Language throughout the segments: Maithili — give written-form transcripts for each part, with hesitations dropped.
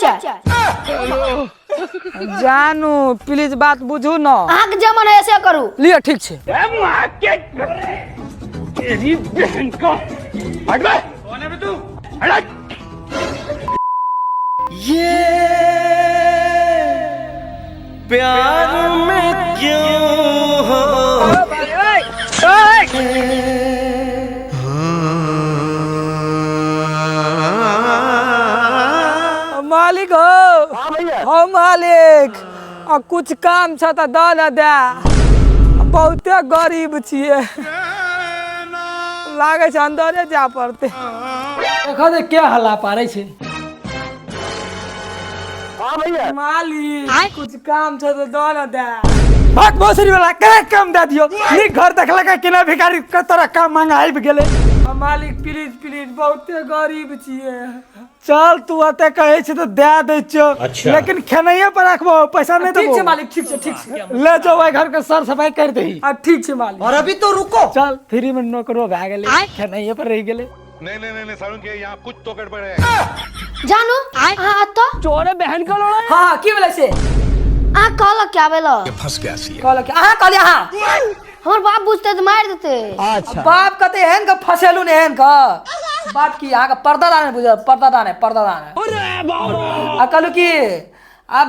चाय। जानू प्लीज बात बुझू न। अहाँके जे मन है से करू। लिअ ठीक छै। प्यार में क्यों हो मालिक हो, हो मालिक, आ कुछ काम छ त द न दे। बहुते गरीब छियै, लागै छै अंदरे जाय पड़तै। देखो दे के हल्ला पारै छै। मालिक कुछ काम छ त द न दे। भाग भोसरी वाला के काम दे दियो। नीक घर देखलक कि ना भिखारी के तोरा काम मांगा आबि गेलै। मालिक प्लीज प्लीज, बहुते गरीब छियै। चल तू अते कहै छै तऽ दे दै छियौ। अच्छा। लेकिन खेनाइये पर राखबो, पैसा नहि ठीक छै देबो। मालिक, ठीक छै, ठीक छै। ले जो ओहि घर के सर सफाई कर दही। आ ठीक छै मालिक। और अभी तो रुको। चल फ्री में नौकरो भए गेलै, खेनाइये पर रहि गेलै। नहीं नहीं नहीं, नहीं सारुण के यहाँ कुछ तो गड़बड़ है। जानू अहाँ एतऽ? तोरे बहन के लोड़ा। हाँ की भेलै से? अहाँ कहलक के आबै लए? कहलक अहाँ, कहलियै अहाँ। हमर बाप बुझतै तऽ मारि देतै। बाप कते एहन के फसेलू ने एहन के बाप की अहाँके पर्दा दाने बुझल, पर्दा दाने, पर्दा दाने। आ कहलू कि आब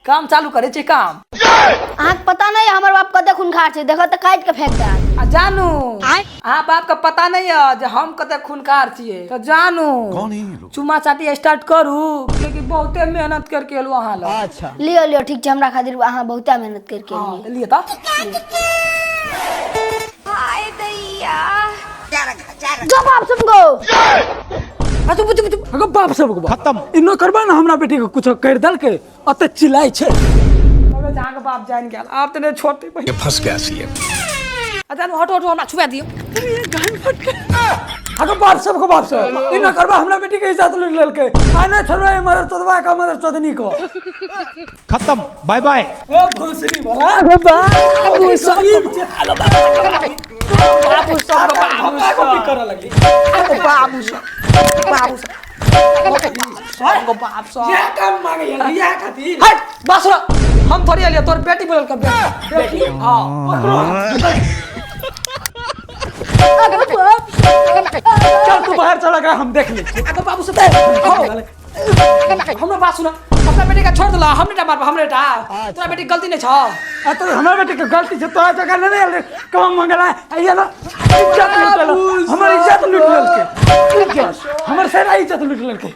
काम चालू करै छी काम। अहाँके पता नहि हमर बाप कते खूनखार छै, देखत तऽ काटि के फेंक देत। आ जानू अहाँ बाप के पता नहीं है जे हम कते खूनखार छियै, तऽ जानू चुमा चाटी स्टार्ट करू, क्योंकि बहुते मेहनत करके एलू अहाँ लग। अच्छा लियो लियो, ठीक छै, हमरा खातिर अहाँ बहुते मेहनत करके हाँ, एलियै। तऽ लिअ तऽ। जो बाप सुन गो। आ चुप चुप चुप। अगो बाप सब के खत्म। ई नौकरबा ने हमरा बेटी के कुछो करि देलकै, अते चिल्लाइ छै। लगै छै अहाँके बाप जानि गेल, आब तऽ नहि छोड़तै बहिन। फंस गया सीएम। आ जानू हटो हटो, हमरा छुआ दियौ। अगो बाप सब के बाप सब, ई नौकरबा हमरा बेटी के इज्जत लूटि लेलकै। आइ नहि छोड़बै मदर चोदबा के, मदर चोदनी को। खत्म, बाय बाय। ओ भोसड़ी वाला। अरे बाप रे, शरीर छै। बाबू सब बाबू धक्का सब कॉपी करऽ लगली। बाबू सब बाबू सब सब बाप सब इएह काम मांगे इएह खातिर। हट बस रह, हम थोड़ी एलियै, तोर बेटी बोलल कर बेटी। हाँ चल तू बाहर चल, एकरा हम देख लै छियै। अगर बाबू से हमरो बात सुन, अपना बेटी के छोड़ देला, हमरे टा मारब, हमरे टा। तोरा बेटी के गलती नहीं छ। आ तो हमरा बेटी के गलती छै, तोरा जगह नहीं आयल काम मंगला आइया ना इज्जत लूट लेलक, हमर इज्जत लूट लेलकै, इज्जत हमर सारा इज्जत लूट लेलकै।